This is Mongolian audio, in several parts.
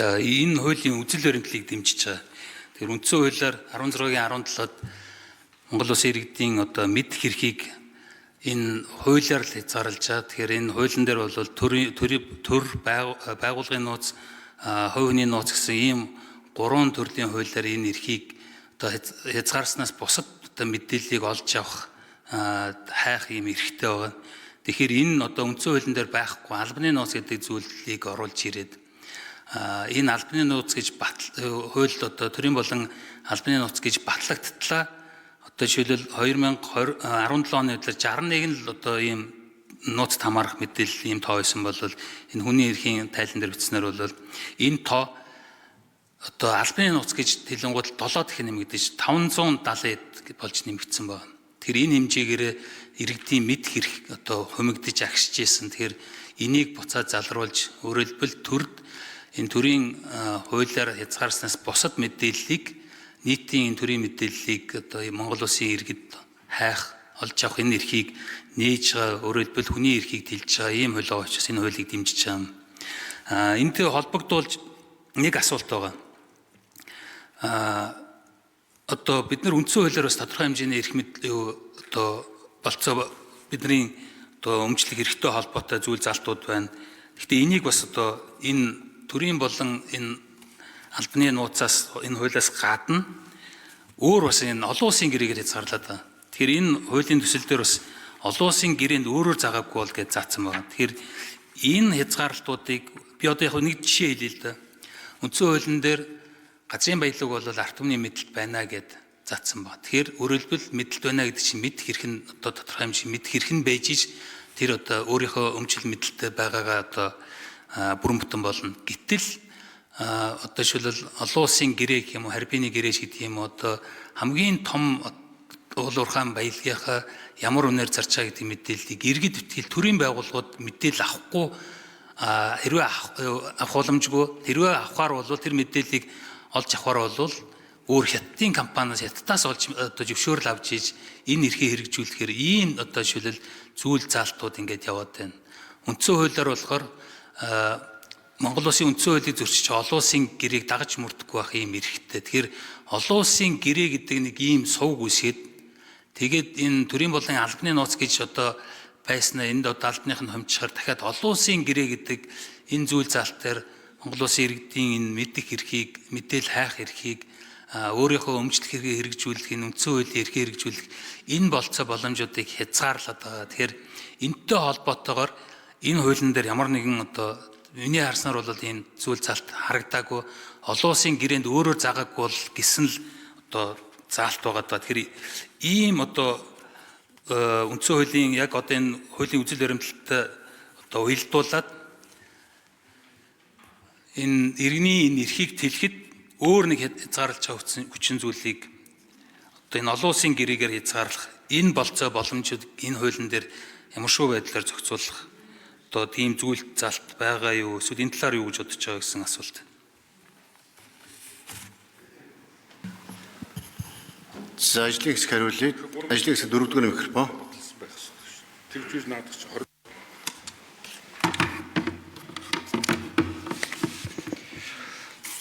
Энэ хуулийн үзэл баримтлалыг дэмжиж байгаа. Тэгэхээр үндсэн хуулиар 16-гийн 17-д Монгол Улсын иргэдийн одоо мэдэх эрхийг энэ хуулиар л хязгаарлаж байгаа. Тэгэхээр энэ хуулийн дээр бол төр байгууллагын нууц, хувь хүний нууц гэсэн ийм гурван төрлийн хуулиар энэ эрхийг одоо хязгаарснаас бусад одоо мэдээллийг олж авах, хайх ийм эрхтэй байгаа. Тэгэхээр энэ одоо үндсэн хуулийн дээр байхгүй албаны нууц гэдэг зүйлийг оруулж ирээд энэ албаны нууц гэж хууль одоо төрийн болон албаны нууц гэж батлагдлаа. Одоо жишээлбэл 2017 оны үеэр 61 л одоо ийм нууцд хамаарах мэдээлэл ийм тоо байсан бол энэ хүний эрхийн тайлан дээр бичснээр бол энэ тоо одоо албаны нууц гэж хэлэнгуут 7 дахин нэмэгдэж 570 болж нэмэгдсэн байна. Тэгэхээр энэ хэмжээгээр иргэдийн мэдэх эрх одоо хумигдэж агшиж исэн. Тэгэхээр энийг буцаад залруулж, өөрөлдвөл төрд энэ төрийн хуулиар хязгаарснаас бусад мэдээллийг, нийтийн энэ төрийн мэдээллийг одоо Монгол Улсын иргэд хайх, олж авах энэ эрхийг нээж байгаа, өөрөлдвөл хүний эрхийг тэлж байгаа ийм хууль байгаа учраас энэ хуулийг дэмжиж байгаа юм. Энэтэй холбогдуулж нэг асуулт байгаа. Одоо бид нар үндсэн хуулиар бас тодорхой хэмжээний эрх мэдэл одоо болцоо бидний одоо өмчлөх эрхтэй холбоотой зүйл залтууд байна. Гэхдээ энийг бас одоо энэ төрийн болон энэ албаны нууцаас, энэ хуулиас гадна өөр бас энэ олон улсын гэрээгээр хязгаарлаад байгаа. Тэгэхээр энэ хуулийн төсөл дээр бас олон улсын гэрээнд өөрөөр заагаагүй бол гэж заасан байгаа. Тэгэхээр энэ хязгаарлалтуудыг би одоо яг нэг жишээ хэлье л да. Үндсэн хуулийн дээр газрын баялаг бол ард түмний мэдлэлд байна гэд заасан ба. Тэгэхээр өөрөлдвөл мэдлэлд байна гэдэг чинь мэдэх хэрэг нь одоо тодорхой хэмжээ мэдэх хэрэг нь байж ич тэр одоо өөрийнхөө өмчил мэдлэлтэй байгаагаа одоо бүрэн бүтэн болно. Гэтэл одоо жишээлбэл олон улсын гэрээ гэх юм уу, харбины гэрээ гэдэг юм уу, одоо хамгийн том уул уурхайн баялагийнхаа ямар үнээр зарж байгаа гэдэг мэдээллийг иргэд битгийл төрийн байгууллагууд мэдээлэл авахгүй, хэрвээ авах боломжгүй, хэрвээ авахар бол тэр мэдээллийг олж авахар бол өөр хятадын компаниас, хятадаас олж одоо зөвшөөрөл авч ийж энэ эрхээ хэрэгжүүлэхээр ийм одоо жишээлбэл зүйл заалтууд ингээд яваад байна. Үндсэн хуулиар болохоор Монгол Улсын үндсэн хуулийг зөрчиж олон улсын гэрээг дагаж мөрдөхгүй байх ийм эрхтэй. Тэгэхээр олон улсын гэрээ гэдэг нэг ийм сувг үүсгээд, тэгээд энэ төрийн болон албаны нууц гэж одоо байснаа энд одоо албаных нь хомчихоор дахиад олон улсын гэрээ гэдэг энэ зүйл заалт дээр Монгол Улсын иргэдийн энэ мэдэх эрхийг, мэдээл хайх эрхийг, өөрийнхөө өмчлөх эрхийг хэрэгжүүлэх, энэ үндсэн хуулийн эрхийг хэрэгжүүлэх энэ болцоо боломжуудыг хязгаарлаад байгаа. Тэгэхээр энэтэй холбоотойгоор энэ хуулийн дээр ямар нэгэн одоо миний харснаар бол ийм зүйл заалт харагдаагүй, олон улсын гэрээнд өөрөөр заагаагүй бол гэсэн л одоо заалт байгаа даа. Тэгэхээр ийм одоо үндсэн хуулийн яг одоо энэ хуулийн үзэл баримтлалтай одоо уялдуулаад энэ иргэний энэ эрхийг тэлэхэд өөр нэг хязгаарлаж байгаа хүчин зүйлийг одоо энэ олон улсын гэрээгээр хязгаарлах энэ болцоо боломжууд энэ хуулийн дээр ямар шүү байдлаар зохицуулах одоо тийм зүйл залт байгаа юу, эсвэл энэ талаар юу гэж бодож байгаа гэсэн асуулт. За, ажлын хэсэг хариулъя. Ажлын хэсэг дөрөвдүгээр микрофон. Тэгжүүж наадах чи 20.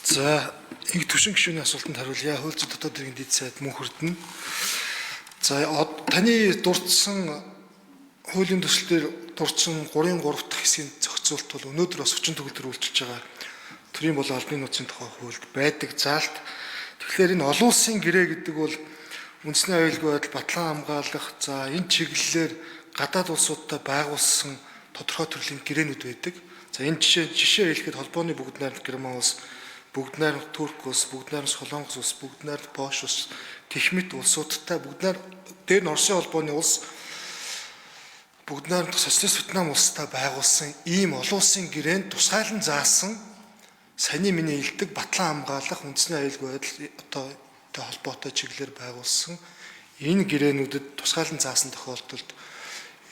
За, инх түвшин гишүүний асуултанд хариулъя. Хууль зүйн дотоод иргэн дэд сайд мөн хүрдэнэ. За, таны дурдсан хуулийн төсөл дээр дурдсан 3-ын 3 дахь хэсгийн зохицуулалт бол өнөөдөр бас хүчин төгөлдөр үйлчилж байгаа төрийн болон албаны нууцын тухай хуульд байдаг заалт. Тэгэхээр энэ олон улсын гэрээ гэдэг бол үндэсний аюулгүй байдал батлан хамгаалах, за энэ чиглэлээр гадаад улсуудтай байгуулсан тодорхой төрлийн гэрээнүүд байдаг. За, энэ жишээ хэлэхэд холбооны бүгд найрамдах Герман улс, бүгд найрамдах Турк улс, бүгд найрамдах Солонгос улс, бүгд найрамдах Польш улс, гэх мэт улсуудтай, бүгд найр дээр нь Оросын холбооны улс, бүгд найрамдах Социалист Вьетнам улстай байгуулсан ийм олон улсын гэрээнд тусгайлан заасан саяны миний хэлдэг батлан хамгаалах, үндэсний аюулгүй байдал одоо холбоотой чиглэлээр байгуулсан энэ гэрээнүүдэд тусгайлан заасан тохиолдолд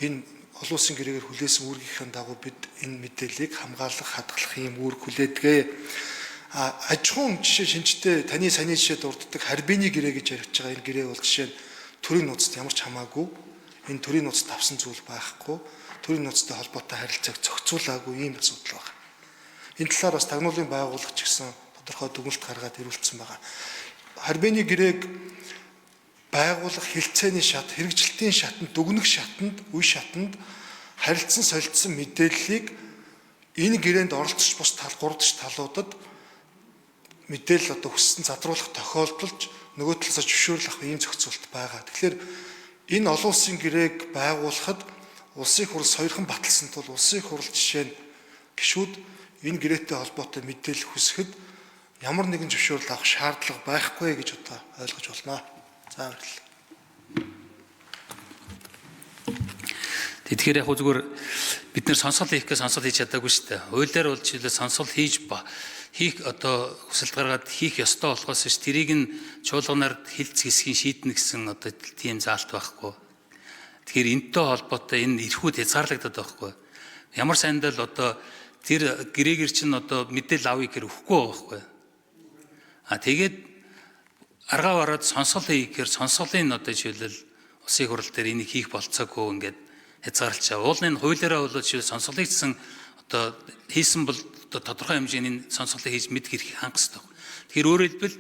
энэ олон улсын гэрээгээр хүлээсэн үүргийнхээ дагуу бид энэ мэдээллийг хамгаалах, хадгалах ийм үүрэг хүлээдэг. А аж ахуйн жишээ шинжтэй таны саяны жишээ дурддаг харбины гэрээ гэж яригдж байгаа энэ гэрээ бол жишээ нь төрийн нууцт ямар ч хамаагүй, энэ төрийн нууцт авсан зүйл байхгүй, төрийн нууцтай холбоотой харилцааг зохицуулаагүй ийм асуудал байна. Энэ талаар бас тагнуулын байгууллага ч гэсэн тодорхой дүгнэлт гаргаад ирүүлсэн байгаа. Харбины гэрээг байгуулах хэлцээний шат, хэрэгжилтийн шатанд, дүгнэх шатанд, үе шатанд харилцан солилцсон мэдээллийг энэ гэрээнд оролцож бус тал 3 дахь талуудад мэдээлэл одоо хүссэн задруулах тохиолдолд нөгөө талаас зөвшөөрөл авах ийм зохицуулт байгаа. Тэгэхээр энэ олон улсын гэрээг байгуулахад улсын хурал сойрхон баталсан тул улсын хурал жишээ нь гишүүд энэ гэрээтэй холбоотой мэдээлэл хүсэхэд ямар нэгэн зөвшөөрөл авах шаардлага байхгүй гэж одоо ойлгож байна. За баярлалаа. Тэгэхээр яг зүгээр бид нэр сонсгол хийх гэж сонсгол хийж чадаагүй шүү дээ. Хуулиар бол жишээлбэл сонсгол хийж хийх одоо хүсэлт гаргаад хийх ёстой болохоос биш тэрийг нь чуулганаар хилцэх хэсгийг шийднэ гэсэн одоо тийм заалт байхгүй. Тэгэхээр энэтэй холбоотой энэ эрхүүд хязгаарлагдаад байхгүй. Ямар сайндаа л одоо тэр гэрээгэр чинь одоо мэдээлэл авъя гэхэр өгөхгүй байгаа байхгүй. А тэгээд аргаа бараад сонсгол хийх гэхэр сонсголын одоо жишээлбэл улсын хурал дээр энийг хийх болцоогүй ингээд хязгаарлалчаа. Уул нь хуулиараа бол жишээл сонсголыг гэсэн одоо хийсэн бол одоо тодорхой хэмжээний сонсголыг хийж мэдэх эрхийг хангах хэрэгтэй. Тэгэхээр өөрөөр хэлбэл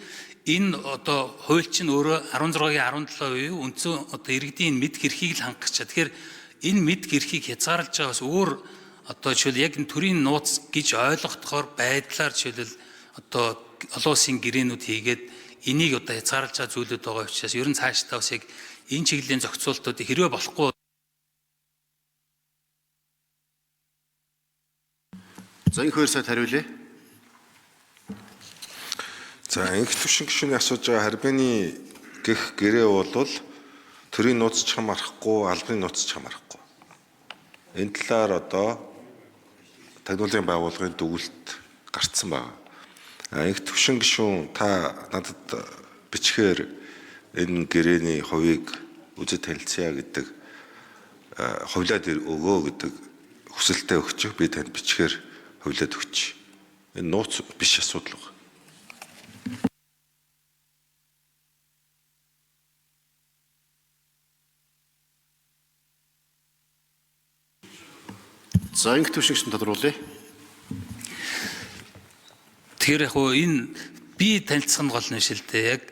энэ одоо хууль чинь өөрөө 16-гийн 17 буюу үндсэн одоо иргэдийн мэдэх эрхийг л хангах гэж. Тэгэхээр энэ мэдэх эрхийг хязгаарлаж байгаа бас өөр одоо жишээл яг энэ төрийн нууц гэж ойлгохдохоор байдлаар жишээлбэл одоо олон улсын гэрээнүүд хийгээд энийг одоо хязгаарлаж байгаа зүйлүүд байгаа учраас ер нь цаашдаа бас яг энэ чиглэлийн зохицуултуудыг хэрвээ болохгүй. За энэ хоёр сайд хариулъя. За инх түвшин гишүүний асууж байгаа харбины гэх гэрээ бол төрийн нууц ч хамаарахгүй, албаны нууц ч хамаарахгүй. Энэ талаар одоо тагнуулын байгууллагын дүгэлт гарцсан байна. Инх түвшин гишүүн та надад бичгээр энэ гэрээний хувийг үзэж танилцъя гэдэг хувлаад өгөө гэдэг хүсэлтээ өгчих. Би танд бичгээр хувлаад өгч. Энэ нууц биш асуудал байна. За инх түвшин гишүүн тодруулъя. Тэгэхээр яг хуу энэ би танилцах нь гол нь биш л дээ. Яг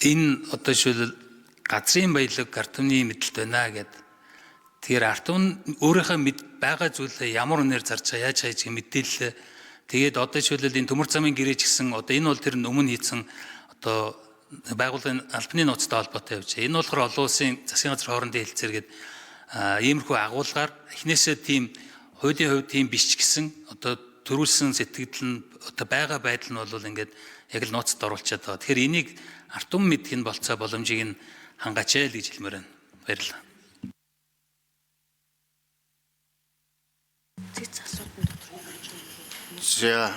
энэ одоо жишээлбэл газрын баялаг ард түмний мэдлэлт байна гэд. Тэгэхээр ард түмэн өөрийнхөө мэд байгаа зүйлээ ямар үнээр зарж байгаа яаж хайж мэдээлэл. Тэгээд одоо жишээлбэл энэ төмөр замын гэрээ ч гэсэн одоо энэ бол тэр өмнө хийсэн одоо байгууллагын албаны нууцтай холбоотой явж байгаа. Энэ болохоор олон улсын засгийн газар хоорондын хэлцээр гээд иймэрхүү агуулгаар эхнээсээ тийм хуулийн хувьд тийм биш ч гэсэн одоо төрүүлсэн сэтгэгдэл нь одоо байгаа байдал нь бол ингээд яг л нууцд оруулчаад байгаа. Тэгэхээр энийг ард түмэн мэдэх нь болцоо боломжийг нь хангаач ээ л гэж хэлмээр байна. Баярлалаа. За